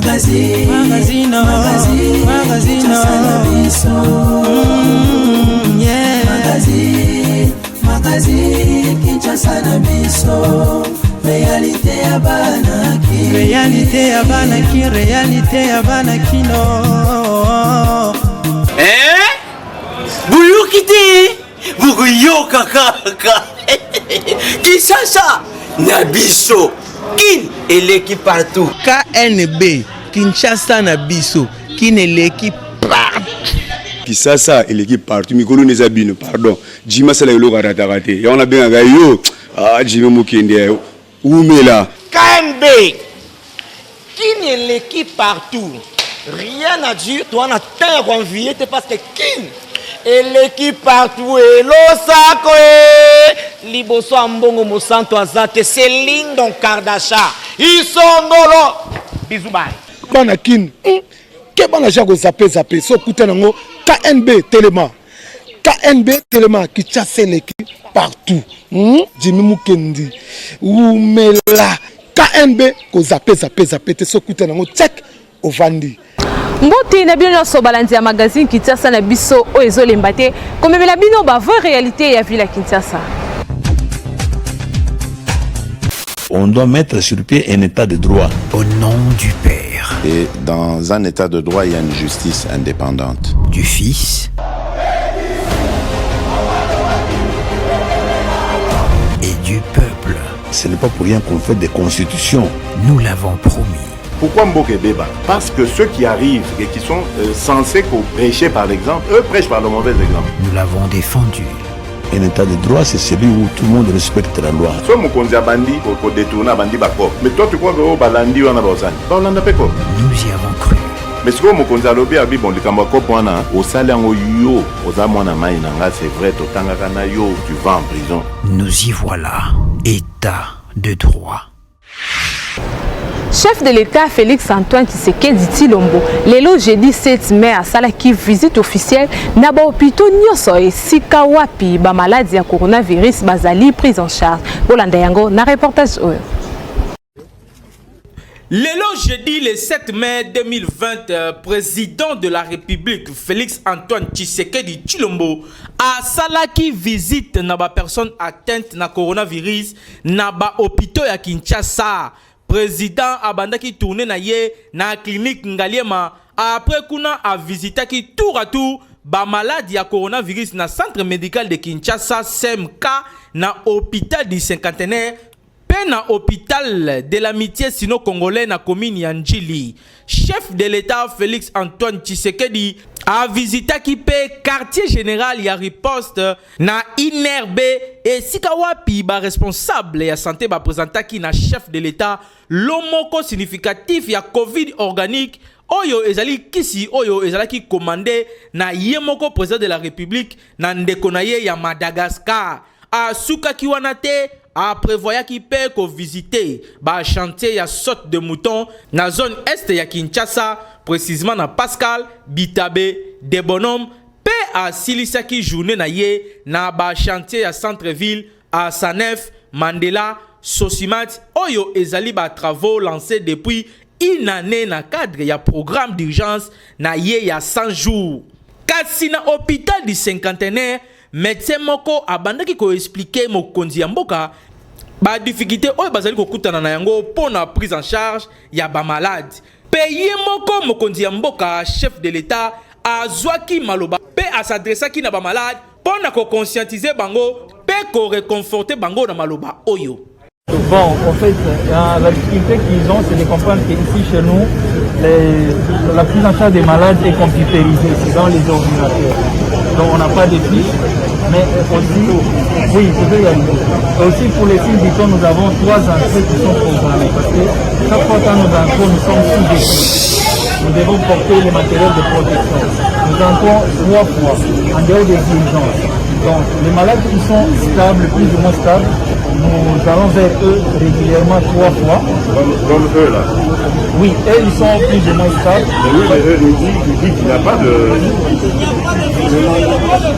Magazine, magazine, magazine, magazine, yeah. Magazine, magazine, Kinshasa na biso. Réalité ya bana ki. Réalité ya bana ki, réalité ya bana kino. Eh? Boyoki te? Bokoyoka kaka. Kinshasa na biso. Kin eleki partout. KNB Kinshasa na biso. Kin eleki partout. Kisasa eleki partout mikolo neza bino pardon Jimmy asala eloko arataka te yango nabengaka yo ah Jimmy Mokende wumela. KNB Kin eleki partout rien à dire toza na temps ya ko envier te parce que Kin eleki partout elosako e liboso ya mbongo mosantu aza te c'est Lindon Kardasha isongolo bisous bye. Bana kin hum keba na ja ko zappe zappe so kuta nango KNB telema KNB telema Kinshasa eleki partout hum Jimmy Mukendi wumela KNB ko zappe zappe zappe te so kuta nango check ovandi. Mbote na bino nyonso balandi ya magazine Kinshasa na biso oyo ezolemba te komemela bino ba vraie réalité ya ville ya Kinshasa. On doit mettre sur pied un état de droit. Au nom du Père. Et dans un état de droit, il y a une justice indépendante. Du Fils. Et du peuple. Ce n'est pas pour rien qu'on fait des constitutions. Nous l'avons promis. Pourquoi Mboka ebeba? Parce que ceux qui arrivent et qui sont euh, censés prêcher par l'exemple, eux prêchent par le mauvais exemple. Nous l'avons défendu. Un état de droit, c'est celui où tout le monde respecte la loi. So mokonzi abandi ko détourner abandi ba coop. Mais toi tu crois que oh balandi wana baosani? Baolanda pe coop. Nous y avons cru. Mais sikoyo mokonzi alobi abi bon likambo ya coop wana osali yango yo oza mwana mai na nga c'est vrai totangaka na yo tu vas en prison. Nous y voilà. État de droit. Chef de l'État Félix Antoine Tshisekedi Tshilombo lelo jeudi 7 mai asalaki visite officielle na ba hôpitaux nyonso esika wapi ba malades ya coronavirus bazali prise en charge. Bolanda yango na reportage oyo. Lelo jeudi le 7 mai 2020, euh, président de la République Félix Antoine Tshisekedi Tshilombo asalaki visite na ba personnes atteintes na coronavirus na ba hôpitaux ya Kinshasa. Président abandaki tournée na ye na clinique Ngaliema après kuna a visitaki tour à tour ba malades ya coronavirus na centre médical de Kinshasa CMK na hôpital du cinquantenaire pe na hôpital de l'amitié sino-congolais na commune ya Ndjili. Chef de l'État Félix Antoine Tshisekedi a visitaki pe quartier général ya riposte Na INRB, esika wapi ba responsables ya sante ba presentaki na chef de l'Etat lot moko significatif ya Covid organique oyo ezali kisi oyo ezalaki commande na ye moko president de la Republique na ndeko na ye ya Madagascar. Asukaki wana te, a prevoyaki pe ko visiter ba chantiers ya saute de mouton na zone est ya Kinshasa, precisement na Pascal, Bitabe, Debonhomme, Pe asilisaki journee na ye na ba chantiers ya centre ville, Asanef, Mandela, Socimat oyo ezali ba travaux lances depuis une annee na cadre ya programme d'urgence na ye ya 100 jours. Kasi na hopital du Cinquantenaire, medecin moko abandaki ko expliquer mokonzi ya mboka ba difficultes oyo bazali kokutana na yango mpo na prise en charge ya ba malades. Pe ye moko mokonzi ya mboka, chef de l'Etat, azuaki maloba pe a s'adressaki na ba malades po na ko conscientiser bango pe ko reconforter bango na maloba oyo. Bon, en fait, la difficulté qu'ils ont, c'est de comprendre qu'ici chez nous, les, la prise en charge des malades est computérisée, c'est dans les ordinateurs. Donc on n'a pas de fiches, mais aussi, oui, je vais y arriver. Aussi pour les signes du temps, nous avons trois entrées qui sont programmées parce que chaque fois quand nous entrons, nous sommes sous Nous devons porter les matériels de protection. Nous entrons trois fois en dehors des urgences. Donc les malades qui sont stables, plus ou moins stables, nous allons vers eux régulièrement trois fois. Comme eux là? Oui, eux ils sont plus ou moins stables. Mais oui, mais eux nous disent, ils disent qu'il n'y a pas de...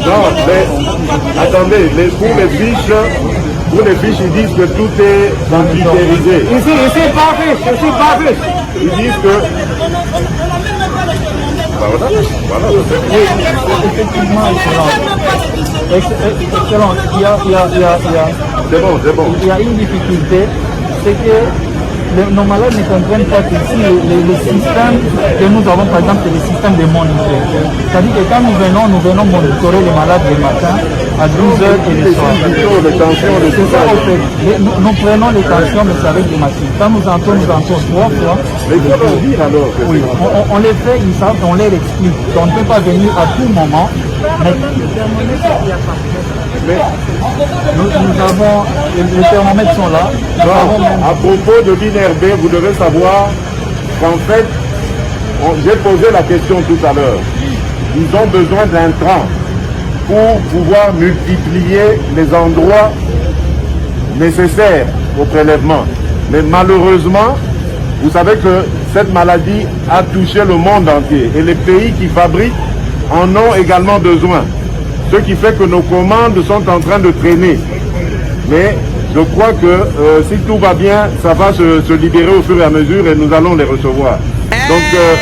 Non, mais attendez, les, pour les fiches, pour les fiches, ils disent que tout est computérisé. Ici, ici, pas fiche, ici, pas fiche. Ils disent que... On n'a même pas les thermomètres. Bah voilà, voilà. Oui, effectivement, excellent. Excellent. Il y a, il y a, il y a, il y a, c'est bon, c'est bon. Il y a une difficulté, c'est que les, nos malades ne comprennent pas que si le, le, le système que nous avons, par exemple, c'est le système de monitoring. C'est-à-dire que quand nous venons, nous venons monitorer les malades le matin à 12h et le soir. Les tensions, les C'est ça, au fait. Les, nous, nous, prenons les tensions, mais c'est avec des machines. Quand nous entrons, nous entrons trois fois. Mais il faut leur dire alors. Que oui, on, on, on, les fait, ils savent, on les explique. Donc, on ne peut pas venir à tout moment. Mais, mais nous, nous avons, les thermomètres sont là. Bon, à propos de l'INRB, vous devez savoir qu'en fait, j'ai posé la question tout à l'heure. Ils ont besoin d'intrants pour pouvoir multiplier les endroits nécessaires au prélèvement. Mais malheureusement, vous savez que cette maladie a touché le monde entier et les pays qui fabriquent en ont également besoin. Ce qui fait que nos commandes sont en train de traîner. Mais je crois que euh, si tout va bien, ça va se, se libérer au fur et à mesure et nous allons les recevoir. Donc, euh,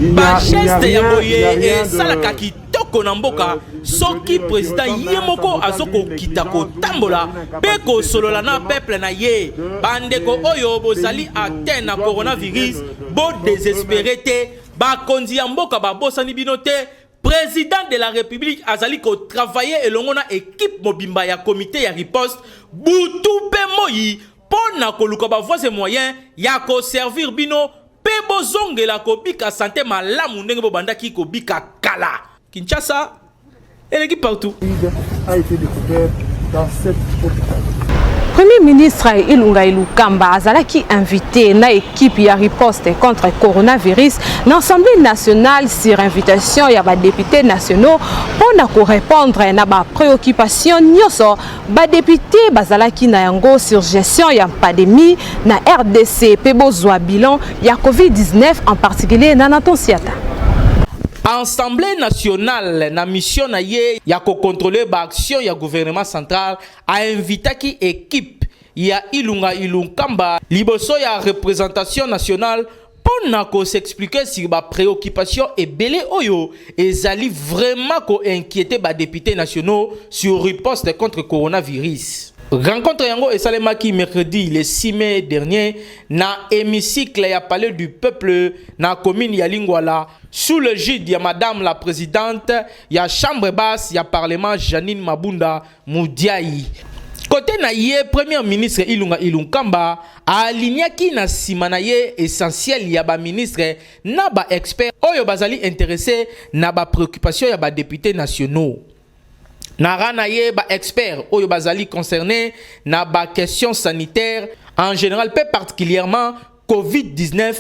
il n'y a, il y a rien, il y a rien de... kitoko na mboka soki président ye moko azokokita kotambola mpe kosolola na peuple na ye bandeko oyo bozali atteint na coronavirus bodésespérer te bakonzi ya mboka babosani bino te président de la république azali kotravailler elongo na équipe mobimba ya comité ya riposte butu mpe moi mpo na koluka bavoies et moyens ya koservir bino mpe bozongela kobika santé malamu ndenge bobandaki kobika kala kinshasa eleki partout a été découvert dans cet hôpital. Premier ministre Ilunga Ilunkamba azalaki invité na équipe ya riposte contre coronavirus na Assemblée nationale sur invitation ya ba députés nationaux mpona korépondre na ba préoccupation nyonso ba député bazalaki na yango sur gestion ya pandémie na RDC mpe bozwa bilan ya COVID-19 en particulier na Nathan Siata. Assemblée nationale na mission na ye ya kocontrôler baaction ya gouvernement central ainvitaki équipe ya Ilunga Ilunkamba liboso ya représentation nationale mpo na kos'expliquer sur bapréoccupation ebele oyo ezali vraiment koinquiéter badéputés nationaux sur riposte contre coronavirus. Rencontre yango esalemaki mercredi le 6 mai dernier na hémicycle ya palais du peuple na commune ya Lingwala sous l'égide ya madame la présidente ya chambre basse ya parlement Janine Mabunda Mudiayi. Côté na ye premier ministre Ilunga Ilunkamba alignaki na nsima na ye essentiel ya baministre na baexpert oyo bazali intéressé na bapréoccupation ya badéputés nationaux. Na ra na ye baexpert oyo bazali concerné na baquestion sanitaire en général mpe particulièrement COVID-19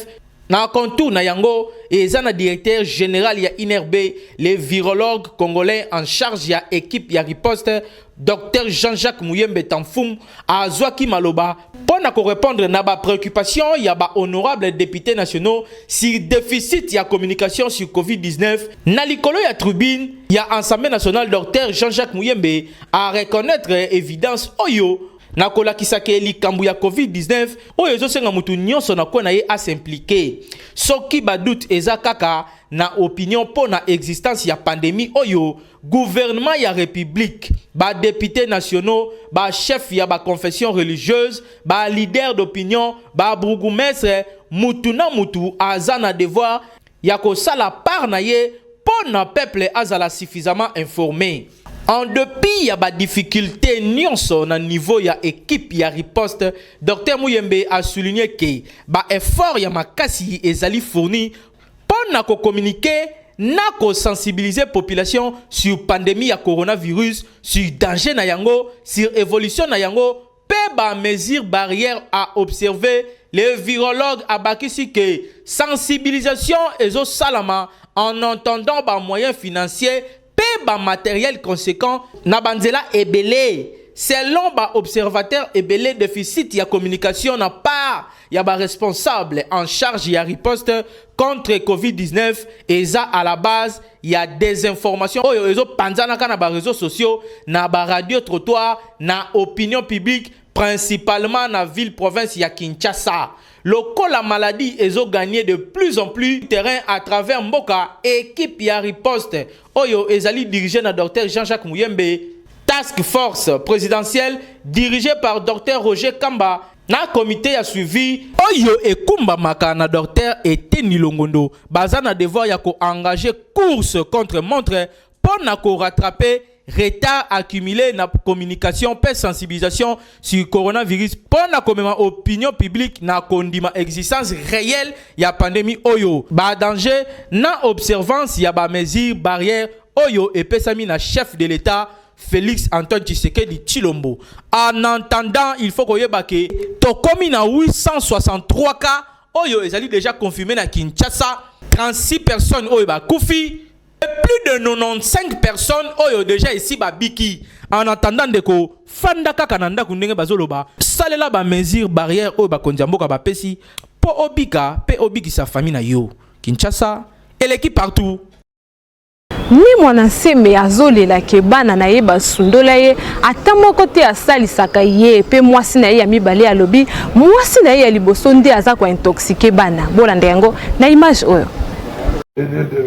na contour na yango eza na directeur général ya INRB, le virologue congolais en charge ya équipe ya riposte, Dr Jean-Jacques Muyembe Tamfum azwaki maloba mpo na korépondre na bapréoccupation ya bahonorable députés nationaux sur déficit ya communication sur COVID-19 na likolo ya tribune ya Assemblée nationale. Dr Jean-Jacques Muyembe a reconnaître évidence oyo na kolakisaka likambo ya COVID-19 oyo ezosenga motu nyonso na kwe na ye as'impliquer. Soki badoute eza kaka na opinion mpo na existence ya pandémie oyo, gouvernement ya république, badéputés nationaux, bachef ya baconfession religieuse, baleader d'opinion, babourgmestre, mutu na mutu aza na devoir ya kosala part na ye mpo na peuple azala suffisamment informé. En dépit ya badifficulté nyonso na niveau ya équipe ya riposte, Dr Muyembe a souligné ke baeffort ya makasi ezali fourni mpo na kocommuniquer na kosensibiliser population sur pandémie ya coronavirus, sur danger na yango, sur évolution na yango mpe bamesure barrière à observer. Le virologue abakisi ke sensibilisation ezosalama en entendant bamoyens financiers mpe bamatériel conséquent na banzela ebele. Selon baobservateur ebele, déficit ya communication na part ya baresponsable en charge ya riposte contre COVID-19 eza à la base ya désinformation oyo ezopanzanaka na baréseaux sociaux, na baradio trottoir, na opinion publique, principalement na ville province ya Kinshasa. Lokola maladie ezo gagner de plus en plus terrain à travers mboka, equipe ya riposte oyo ezali dirigée na Docteur Jean-Jacques Muyembe, task force presidentielle dirigée par Docteur Roger Kamba na comite ya suivi oyo ekumbamaka na Docteur Eteni Longondo baza na devoir ya ko engager course contre montre mpo na ko rattraper retard accumulé na communication mpe sensibilisation sur coronavirus mpo na komema opinion publique na kondima existence réelle ya pandemie oyo, ba danger na observance ya ba mesures barrières oyo epesami na chef de l'Etat Felix Antoine Tshisekedi Tshilombo. En entendant, il faut koyeba ke tokomi na 863 cas oyo ezali déjà confirmé na Kinshasa, 36 personnes oyo bakufi, plus de 95 personnes oyo déjà esi babiki. En attendant, ndeko, fanda kaka na ndako ndenge bazoloba, salela ba mesures barrières oyo bakonzi ya mboka bapesi mpo obika mpe obikisa famille na yo. Kinshasa eleki partout. Ni mwana nsembe azolela ke bana na ye basundola ye, ata moko te asalisaka ye. Mpe mwasi na ye ya mibale alobi mwasi na ye ya liboso nde aza kointoxiquer bana. Bolanda yango na image oyo.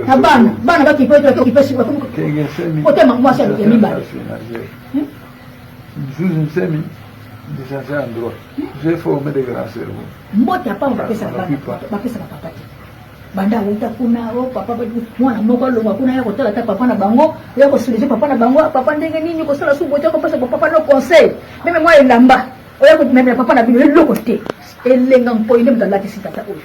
Na bana bana bakipotema mwasi ya mibale. Nzuzi Nsemi, licencié en droit. J'ai formé des grands cerveaux. Mbote apamba bapesaka bapesaka papa te. Banda awuta kuna o papa, mwana moko alongwa kuna ya kotala ta papa na bango, ya kosoulager papa na bango. Papa, ndenge nini kosala su bote, kopesa papa no conseil, même mwa elamba oya komemela papa na bino, eloko te. Elenga nkoi nde moto alatisi tata oyo.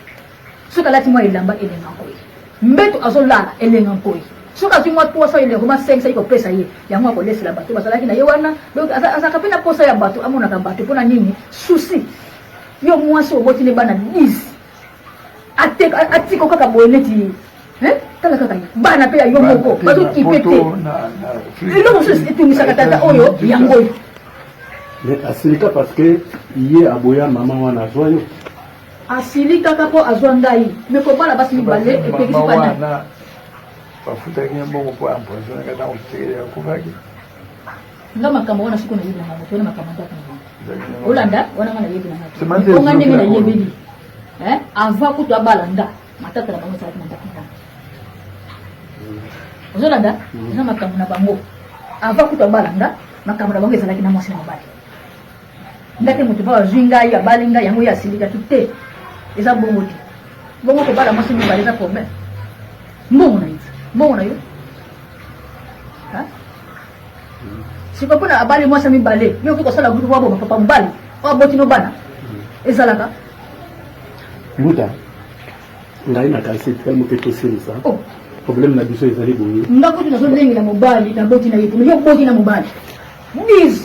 Soki alati mwa elamba, elenga nkoi. Mbeto azolala, elenga nkoi. Soki azwi mwa 300 elengo, mwa 5 sai kopesa ye yango, akolesela bato bazalaki na ye wana. Donc azalaka mpe na posa ya bato, amonaka bato. Mpona nini souci? Yo mwasi oboti ne bana 10, atiko kaka boye neti tala kaka bana mpe ya yo moko bazokipe te. Eloko mosusu etungisaka tata oyo, yango oyo. Mais asilika parce que ye aboya mama wana azwa yo. Asili kaka mpo azwa ngai, me kobala basi mibale epekisi pana. Bafutaki ye mbongo mpo empoisonnaka ntango Tshisekedi akufaki. Nga makambo wana siko nayebi nanga moto wana, makambo ndako na bango olanda wana, nga nayebi nanga te. Onga ndenge nayebeli, avant kutu abala nga, matata na bango ezalaki na ndako na bango. Ozolanda, eza makambo na bango. Avant kutu abala nga, makambo na bango ezalaki na mwasi na mobali. Nga te, moto mpo azwi ngai, abali ngai, yango ye asilikaki te. Eza bongo te. Bongo kobala mwasi mibale eza problème? Mbongo na ye, mbongo na yo. Sikoyo mpona abali mwasi ya mibale, yo okoki kosala groupe waboma papa mobali oyo aboti no bana? Ezalaka. Mbuta, ngai nakanisi etikali moke tosilisa problème na biso. Ezali boye. Nga kutu nazolengela mobali naboti na ye te. Yo oboti na mobali 10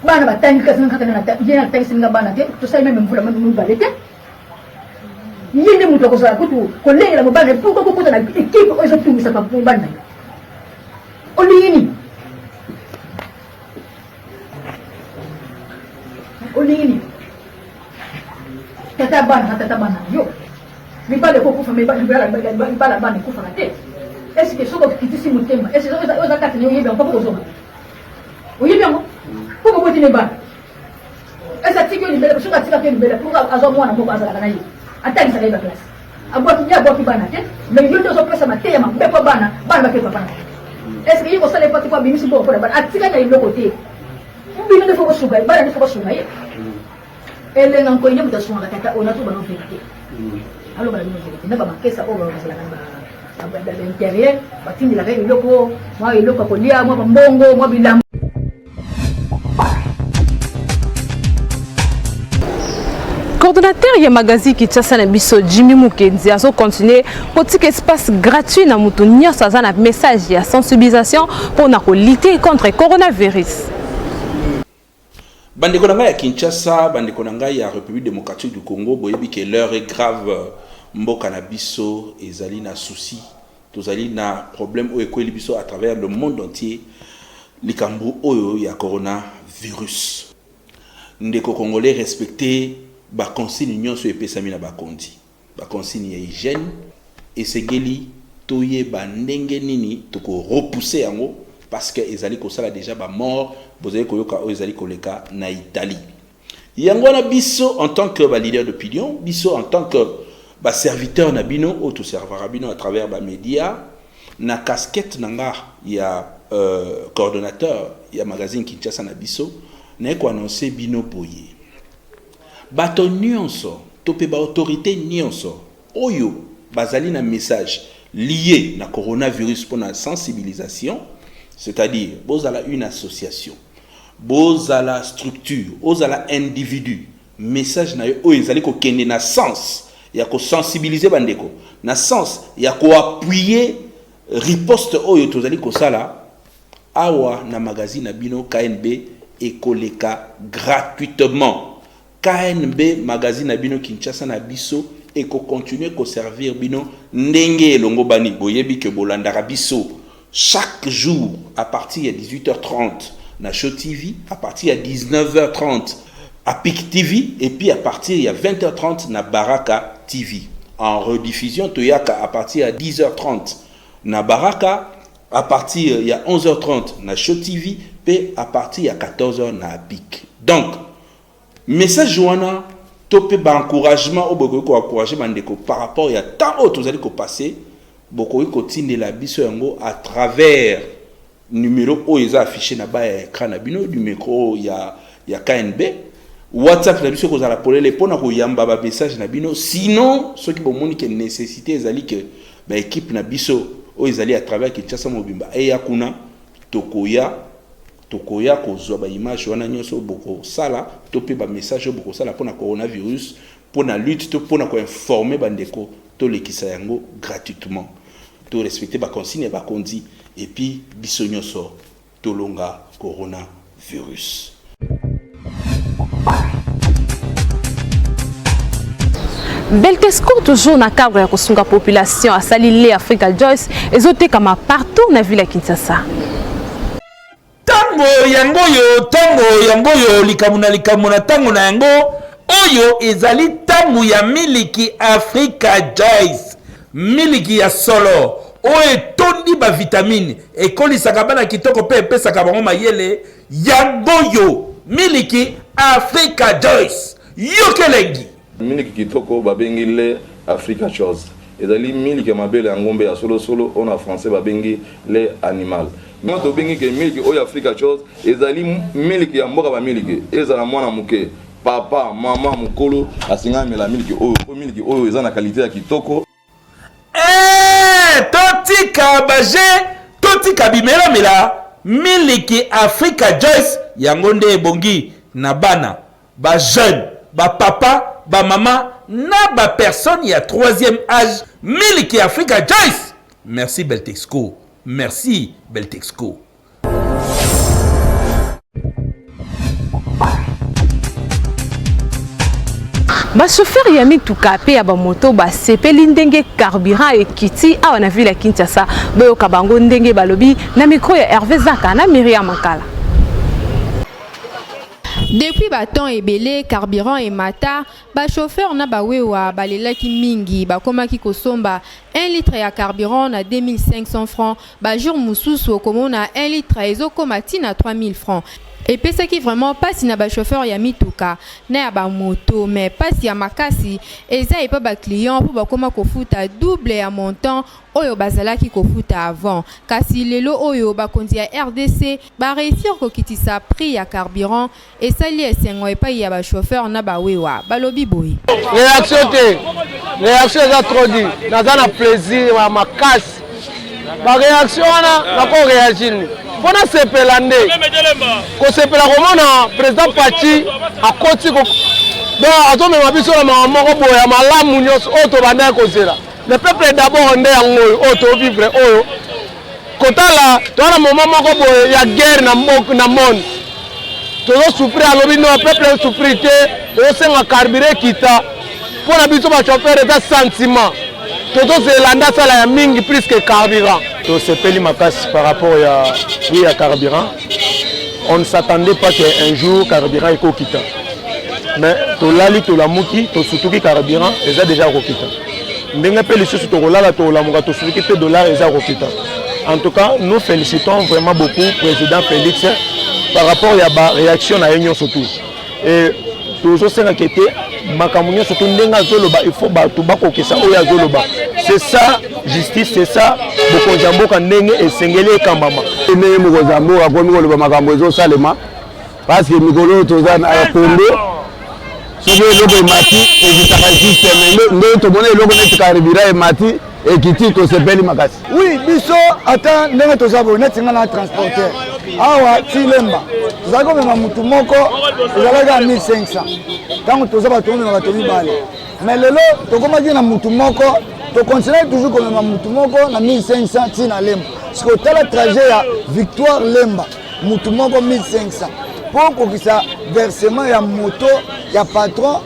bana, batangi, kasi kaka ye natangisi nga bana te. Tosali même mvula mibale te. Ye nde moto akozala kutu kolengela mobali na ye. Pourquoi kokota na équipe oyo ezotungisa mobali na yo? Olingi nini? Olingi nini? Tata bana na tata bana yo, mibali ekokufa, mibala bana ekufaka te. Est-ce soki okitisi motema, est oza kati na yo, oyebi yango mpo kozonga, oyebi yango mpo koboti ne bana? Est atiki yo libela? Soki atikaki yo libela, pourquoi azwa mwana moko azalaka na ye, atangisaka ye baclasse, abwaki ye, abwaki bana te? Mais yo nde ozopesa mateya mabe mpo bana bana bake papa na ye. Est ce que ye kosala epati mpo abimisi mbongo mpona bana, atikali na eloko te? Bino nde faut kosunga ye, bana nde faut kosunga ye. Elenga nkoi nde moto asungaka tata oyo. Nazoba no vérité, aloba na bino vérité. Na bamakesa oyo bazalaka na baintérieur, batindelaka ye biloko, mwa eloko ya kolia, mwa bambongo, mwa bilamba. Coordonnateur ya magazine Kinshasa na biso, Jimmy Mukendi, azocontinue kotika espace gratuit na moto nyonso aza na message ya sensibilisation mpona kolutter contre coronavirus. Bandeko na ngai ya Kinshasa, bandeko na ngai ya République démocratique du Congo, boyebi ke l'heure est grave. Mboka na biso ezali na souci, tozali na problème oyo ekweli biso à travers le monde entier, likambo oyo ya coronavirus. Ndeko congolais, respecte baconsigne nyonso epesami na bakonzi, baconsigne ya hygiène. Esengeli toyeba ndenge nini tokorepousser yango, parce que ezali kosala déjà bamort. Bozali koyoka oyo ezali koleka na Italie. Yango wana biso en tant que ba leader d'opinion, biso en tant que ba serviteur na bino oyo toservaka bino à travers ba media, na casquette na nga ya euh, coordonnateur ya magazine Kinshasa na biso, naye ko annoncer bino boye. Bato nyonso to mpe ba autorite nyonso oyo bazali na message lié na coronavirus mpo na sensibilisation, c'est-à-dire bozala une association, bozala structure, ozala individu, message na yo oyo ezali kokende na sens ya ko sensibiliser bandeko, na sens ya ko appuyer riposte oyo tozali kosala awa na magazine na bino KNB ekoleka gratuitement. KNB magazine na bino Kinshasa na biso eko continuer ko servir bino ndenge elongobani. Boyebi que bolandaka biso chaque jour à partir ya 18h30 na Show TV, à partir ya 19h30 à Pic TV et puis à partir ya 20h30 na Baraka TV. En rediffusion toyaka à partir ya 10h30 na Baraka, à partir ya 11h30 na Show TV pe à partir ya 14h na Pic. Donc message wana to pe ba encouragement oyo bokoki ko encourager bandeko par rapport ya temps oyo tozali ko passer, bokoki kotindela biso yango à travers numero oyo eza affiché na ba ya écran na bino, numero ya ya KNB. WhatsApp na biso ekozala polele mpona koyamba ba message na bino. Sinon soki bomoni ke nécessité ezali ke ba équipe na biso oyo ezali à travers Kinshasa mobimba eya kuna, tokoya tokoya kozwa ba image wana nyonso bokosala to mpe ba message oyo bokosala mpona coronavirus, mpona lutte to mpona koinforme bandeko, tolekisa yango gratuitement. To respecter ba consigne ya bakonzi et puis biso nyonso tolonga coronavirus. Beltesco toujours na cadre ya kosunga population asali le Africa Joyce ezotekama partout na ville ya Kinshasa. Tango yango oyo, tango yango oyo, likambo na likambo na tango na yango, oyo ezali tango ya miliki Africa Joyce, miliki ya solo oyo etondi ba vitamine, ekolisaka bana kitoko mpe epesaka bango mayele. Yango oyo miliki Africa Joyce, yoka elengi. Miliki kitoko babengi lait Africa Choice ezali miliki ya mabele ya ngombe ya solo solo oyo na français babengi lait animal. Yango tobengi ke miliki oyo Africa Choice ezali miliki ya mboka ba miliki, ezala mwana moke, papa, mama, mokolo asengi amela miliki oyo po miliki oyo eza na qualite ya kitoko. Eeh totika ba jeux totika bimelamela miliki Africa Joyce yango nde ebongi na bana ba jeune ba papa ba mama na ba personne ya troisième age miliki Africa Joyce merci Beltexco merci Beltexco. Ba chauffeur ya mituka pe ya bamoto basepeli ndenge carburant ekiti awa na ville ya Kinshasa. Boyoka bango ndenge balobi na micro ya Hervé Zaka na Myriam Makala. Depuis ba temps ebele carburant emata, ba chauffeurs na ba wewa balelaki mingi, bakomaki kosomba 1 litre ya carburant na 2500 francs, ba jours mususu okomona 1 litre ezokoma ti na 3000 francs. Epesaki vraiment pasi na ba chauffeurs ya mituka na ya ba moto mais pasi ya makasi eza epa ba clients po bakoma kofuta double ya montant oyo bazalaki kofuta avant. Kasi lelo oyo bakonzi ya rdc ba reussir kokitisa prix ya carburant esali esengo epayi ya ba chauffeurs na ba wewa. Balobi boye. Reaction te, reaction eza trop dit. Naza na plaisir ya makasi. Ba reaction wana nako reagir ni mpo nasepela nde kosepela komona président Pachi akoti ko donc azomema biso na makambo moko boye ya malamu nyonso oyo tobandaki kozela. Le peuple d'abord nde yango oyo oyo tovivre oyo kotala toza na moment moko boye ya guerre na, na monde tozosouffrir alobi no peuple esouffrir te tozosenga carburant ekita mpo na biso bachauffeur eza sentiment tozozela nde asala ya mingi plus que carburant. Tosepeli makasi par rapport ya prix ya carburant. On ne s'attendait pas qu'un jour carburant ekokita, mais tolali tolamuki tosutuki carburant eza déjà kokita. Ndenge mpe lisusu tokolala tokolamuka tosutuki mpe dollar eza kokita. En tout cas, nous félicitons vraiment beaucoup président Félix par rapport ya ba réaction na ye nyonso tout. Et Tozosengaka ete makambo nyonso to ndenge azoloba, il faut bato bakokisa oyo azoloba. C'est ça justice, c'est ça bokonzi ya mboka ndenge esengeli ekambama. Ndenge mokonzi ya mboka akomi koloba makambo ezosalema, parce que mikolo oyo toza na Congo, soki eloko emati ekitaka juste, mais ndenge tomoni eloko neti carburant emati ekiti, tosepeli makasi. Oui, biso ata ndenge toza boye, neti ngai na transporteur awa ti Lemba, tozalaki komema motu moko ezalaki ya 1500 ntango toza bato komema bato mibale, mais lelo tokomaki na motu moko, tocontinue toujours komema motu moko na 1500 ti na Lemba. Sikoyo tala trajet ya Victoire Lemba, motu moko 1500 mpo okokisa versement ya moto ya patron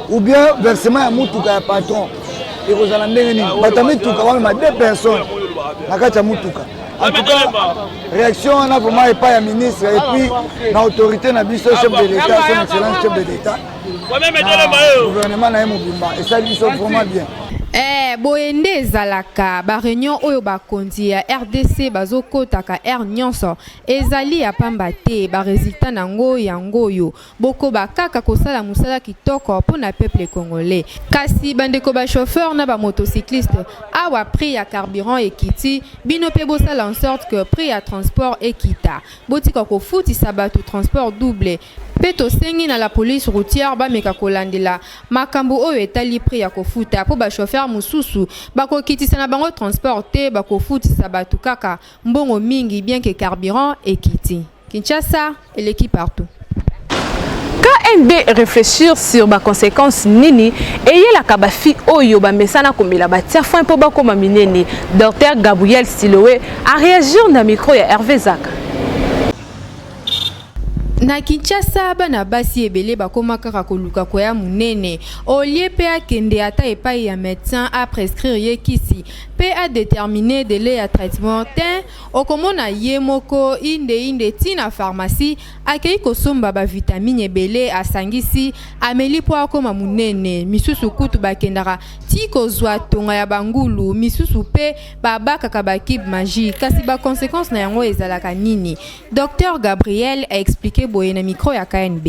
ou bien versement ya motuka ya patron ekozala ndenge nini? Bato ya mituka bamema deux personnes na kati ya motuka. En tout cas, réaction wana vraiment epai ya ministre et puis na autorité na biso, chef de l'État, son excellence chef de l'État, na gouvernement na ye mobimba, esali biso vraiment bien. Eh, boye nde ezalaka. Bareunion oyo bakonzi ya RDC bazokotaka heure nyonso ezali ya pamba te. Baresultat nango yango oyo. Bokoba kaka kosala mosala kitoko mpo na peuple congolais. Kasi bandeko bachauffeur na bamotocycliste, awa prix ya carburant ekiti, bino mpe bosala en sorte que prix ya transport ekita. Botika kofutisa bato transport double. Mpe tosengi na la police routière bameka kolandela makambo oyo etali prix ya kofuta, mpo bachauffeur mosusu bakokitisa na bango transport te, bakofutisa bato kaka mbongo mingi bien que carburant ekiti. Kinshasa eleki partout. KNB réfléchir sur ba conséquences nini eyelaka ba fille oyo bamesana komela batia foin mpo bakoma minene. Dr Gabriel Siloé a réagir na micro ya Hervé Zaka. Na Kinshasa, bana basi ebele bakoma kaka koluka koya monene olie mpe akende ata epai ya médecin aprescrire ye kisi mpe adétermine délai ya traitement te. Okomona ye moko inde inde ti na pharmacie, akei kosomba ba vitamine ebele, asangisi, ameli mpo akoma monene. Misusu kutu bakendaka ti kozwa tonga ya bangulu, misusu mpe babakaka ba cube Maggi. Kasi ba consequences na yango ezalaka nini? Docteur Gabriel a expliquer boye na micro ya KNB.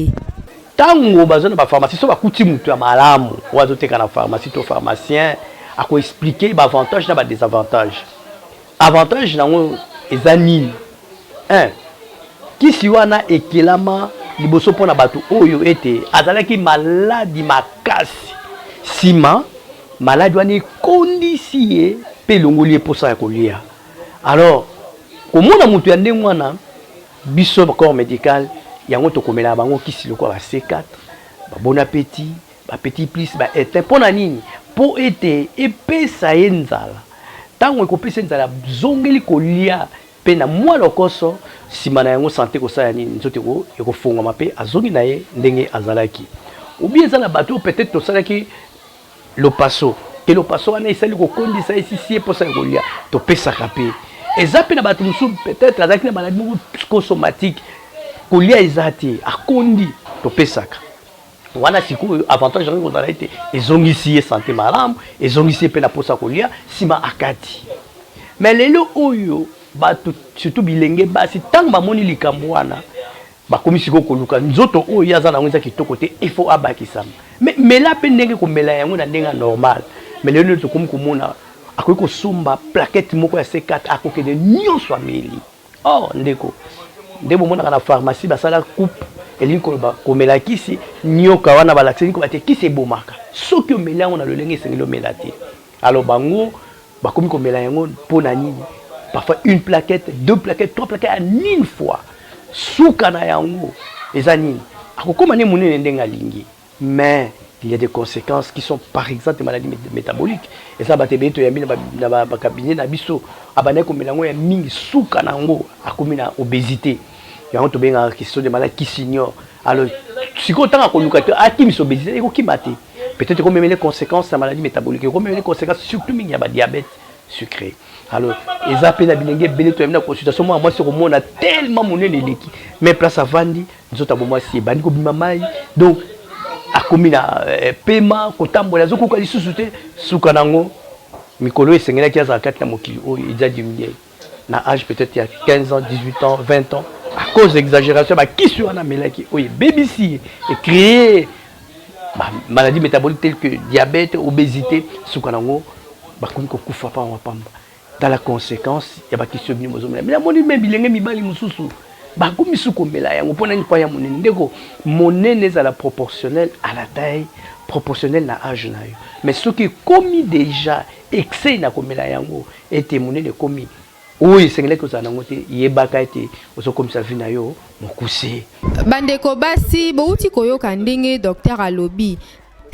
Ntango baza na bapharmacie, so bakuti moto ya malamu oyo azoteka na pharmacie to pharmacien, akoexplike baavantage na badesavantage. Avantage nango eza nini? Un, kisi wana ekelama liboso mpo na bato oyo ete azalaki maladi makasi, nsima maladi wana ekondisi ye mpe elongoli ye mposa ya kolia. Alors komona moto ya ndenge wana, biso corps medical yango tokomelaka bango kisi lokola ba C4, ba bon appetit, Ba petit plus ba etain pona nini? Po ete epesa ye nzala. Tango ekopesa ye nzala azongeli kolia pe na mua lokoso, sima na yango sante ekosala nini? Nzoto ekofongwama pe azongi na ye ndenge azalaki. Ou bien eza na bato oyo peut etre tosalaki lopaso, ke lopaso wana esali kokondisa ye sisi ye posa ya kolia, topesaka pe. Eza pe na bato mosusu peut etre azalaki na maladie moko psychosomatique, kolia eza te, akondi, topesaka. Wana sikoyo avantage yango ekozala ete ezongisi ye sante malamu, ezongisi ye mpe na mposa kolia, nsima akati. Mais lelo oyo bato surtout bilenge basi, ntango bamoni likambo wana, bakomi sikoyo koluka nzoto oyo ye aza na yango eza kitoko te, il faut abakisama. Mais mela mpe ndenge komela yango na ndenge ya normal. Mais lelo nde tokomi komona akoki kosomba plaquette moko ya C4, akokende nyonso ameli. Or ndeko, nde bomonaka na pharmacie basala coupe, elingi koloba komela kisi nyoka wana balakisi, elingi koloba te kisi ebomaka soki omeli yango na lolenge esengeli omela te. Alors bango bakomi komela yango mpo na nini? Parfois une plaquette, deux plaquettes, trois plaquettes en une fois. Suka na yango eza nini? Akokoma nde monene ndenge alingi. Mais il y a des consequences qui sont par exemple des maladies métaboliques. Eza bato ebele toyambi na ba cabinet na biso, abandaki komela yango ya mingi, suka na yango akomi na obésité. Yango tobengaka qui sont des maladies qui s'ignorent. Alors sikoyo ntango akoluka te akimisa obésité, ekokima te. Peut-être ekomemele conséquence ya maladie métabolique, ekomemele conséquence surtout mingi ya ba diabète sucré. Alors eza mpe na bilenge ebele toyambi na consultation, mwana mwasi okomona tellement monene eleki, mais place avandi nzoto ya bomwasi ebandi kobima mai, donc akomi na eh, pema kotambola azokoka lisusu te. Suka nango mikolo oyo esengelaki azala kati na mokili oyo eza diminuer na age peut-être ya 15 ans, 18 ans, 20 ans, à cause d'exagération bakisi wana amelaki oyo ebebisi ye, ecree. Ba maladies métaboliques telles que diabète, obésité, suka nango bakomi kokufa pamba pamba. Tala conséquence ya bakisi oyo bino bozomela. Mais namoni me bilenge mibali mosusu bakomi su komela yango mpo nani mpo ya monene. Ndeko, monene ezala proportionnel à la taille, proportionnel na âge na yo. Mais soki ekomi déjà excès na komela yango ete monene ekomi oyo esengelaki kozala nango te, yebaka ete ozokomisa vie na yo mokuse. Bandeko basi, bowuti koyoka ndenge docteur alobi.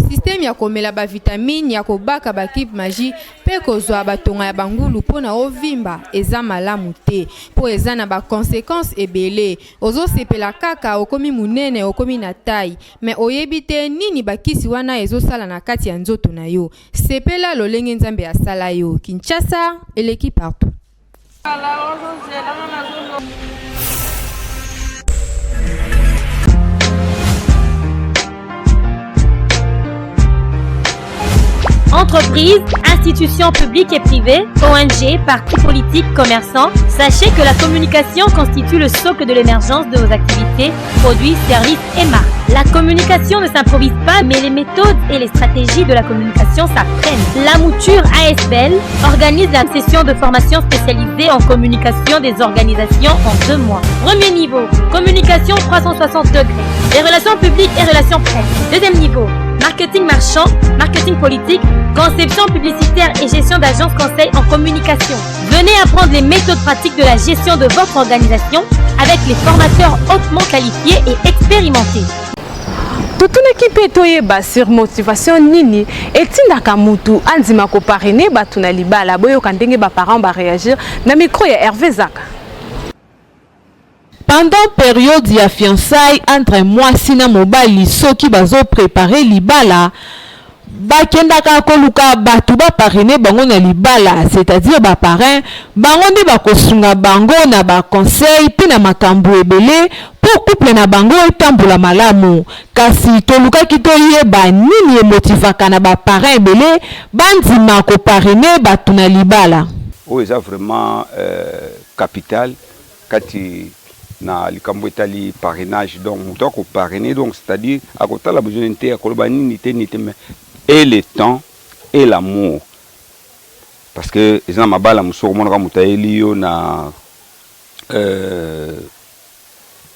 Système ya komela ba vitamines, ya kobaka ba cube magie pe kozua ba tonga ya ba ngulu po na ovimba eza malamu te po eza na ba consequences ebele. Ozo sepela kaka okomi munene okomi na taille mais oyebi te nini ba kisi wana ezo sala na kati ya nzoto na yo. Sepela lolenge Nzambe asala yo. Kinshasa eleki partout. Entreprises, institutions publiques et privées, ONG, partis politiques, commerçants, sachez que la communication constitue le socle de l'émergence de vos activités, produits, services et marques. La communication ne s'improvise pas, mais les méthodes et les stratégies de la communication s'apprennent. La mouture ASBL organise la session de formation spécialisée en communication des organisations en deux mois. Premier niveau, communication 360 degrés, les relations publiques et relations presse. Deuxième niveau, marketing marchand, marketing politique, conception publicitaire et gestion d'agences conseil en communication. Venez apprendre les méthodes pratiques de la gestion de votre organisation avec les formateurs hautement qualifiés et expérimentés. Totunaki mpe toyeba sur motivation nini etindaka mutu andima ko parrainer batu na libala. Boyoka ndenge ba parents ba reagir na micro ya Herve Zaka. Pendant periode ya fiançailles entre mwasi na mobali soki bazo preparer libala, bakendaka koluka batu ba parrainer bango na libala c'est à dire ba parrains, bango nde bakosunga bango na ba conseils pe na makambu ebele po couple na bango etambola malamu. Kasi tolukaki toyeba nini e motivaka na ba parrains ebele bandima ko parrainer batu na libala. Oyo eza vraiment capital kati na likambo etali parrainage donc moto ako parrainer donc c'est à dire akotala besoin te akoloba nini te nini te mais et le temps et l'amour parce que eza na mabala mosusu okomonaka moto ayeli yo na euh,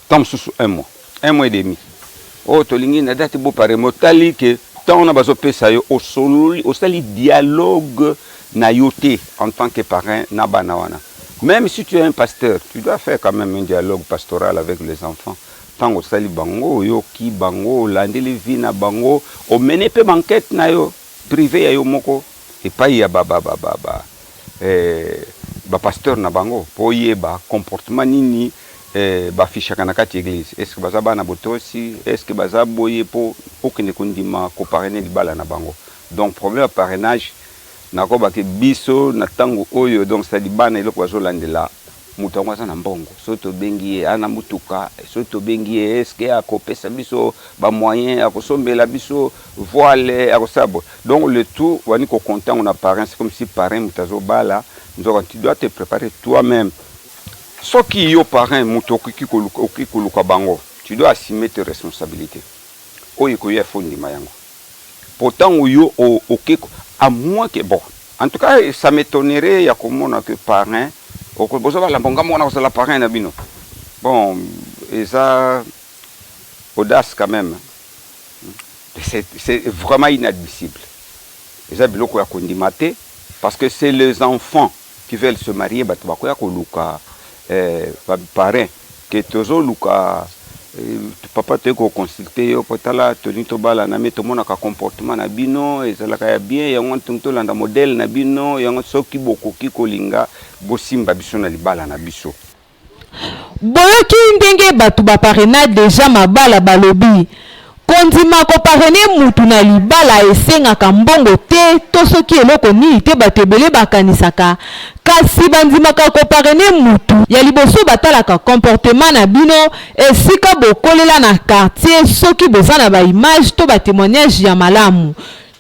temps mosusu un mois un mois et demi oyo oh, tolingi na date bo parrainer otali ke temps wana bazopesa yo osololi osali dialogue na yo te en tant que parrain na bana wana Meme si tu es un pasteur, tu dois faire quand meme un dialogue pastoral avec les enfants. Tango osali bango, oyoki bango, olandeli vie na bango, o mener pe ba enquete na yo prive ya yo moko epayi ya ba ba ba ba ba eh, ba pasteurs na bango po oyeba comportement nini eh, ba affichaka na kati ya eglise. Est-ce que baza bana botosi? Est-ce que baza boye po okende kondima ko parrainer libala na bango. Donc problème ya parrainage Nakoba ke biso na tango oyo donc c'est à dire bana eloko bazo landela mutu yango aza na mbongo soki tobengi ye aza na mutuka soki tobengi ye est ce que ako pesa biso ba moyen ako sombela biso voile ako sala boye donc le tout obandi ko compter yango na parrain c'est comme si parrain mutu azo bala nzoka tu dois te preparer toi meme soki yo parrain mutu okoki koluka bango tu dois assumer tes responsabilites oyo ekoya il faut ondima yango. Po tango yo oke à moins que bon en tout cas ça m'etonnerait ya komona que parrain bozo bala bon nga moko nakozala parrain na bino bon eza audace quand meme c'est vraiment inadmissible eza biloko ya kondima te parce que c'est les enfants qui veulent se marier bato bakoya koluka eh, ba parrain que tozo luka eh, papa toye ko consulter yo po tala tolingi tobalana mais tomonaka comportement na bino ezalaka ya bien yango wana tolingi tolanda modèle na bino yango soki bokoki kolinga bosimba biso na libala na biso. Boyoki ndenge batu ba parraina dejà mabala balobi? Kondima ko parrainer mutu na libala esengaka mbongo te to soki eloko nini te batu ebele bakanisaka kasi bandimaka ko parrainer mutu ya liboso batalaka comportement na bino esika bokolela na quartier soki boza na ba images to ba temoignages ya malamu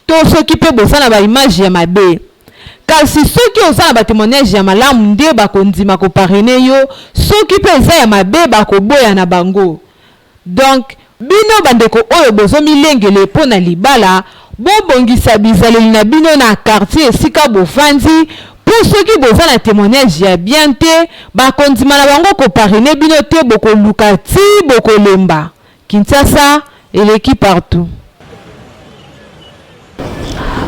to soki pe boza na ba images ya mabe kasi soki oza na ba temoignages ya malamu nde bakondima ko parrainer yo soki pe eza ya mabe bakoboya na bango donc. Bino bandeko oyo bozomilengele mpo na libala, bobongisa bizaleli na bino na quartier esika bofandi mpo soki boza na temoignage ya bien te, bakondima na bango ko parrainer bino te bokoluka tii bokolemba. Kinshasa eleki partout.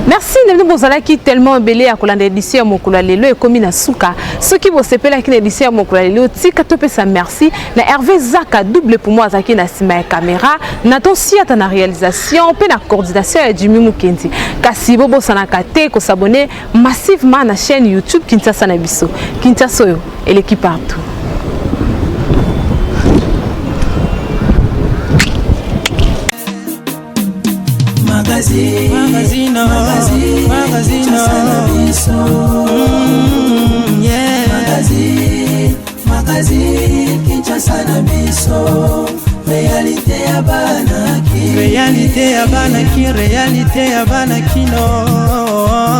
Merci na bino bozalaki tellement ebele ya kolanda édition ya mokolo ya lelo ekomi na suka. Soki bosepelaki na édition ya mokolo ya lelo, tika topesa merci na Hervé Zaka double pour moi azalaki na nsima ya caméra, na Siata na réalisation mpe na coordination ya Jimmy Mukendi. Kasi bobosanaka te kosabonner massivement na chaîne YouTube Kinshasa na biso. Kinshasa oyo eleki partout. Magazine, magazine, magazine, magazine, yeah. Magazine, magazine, Kinshasa na biso. Réalité ya bana ki. Réalité ya bana ki, réalité ya bana kino.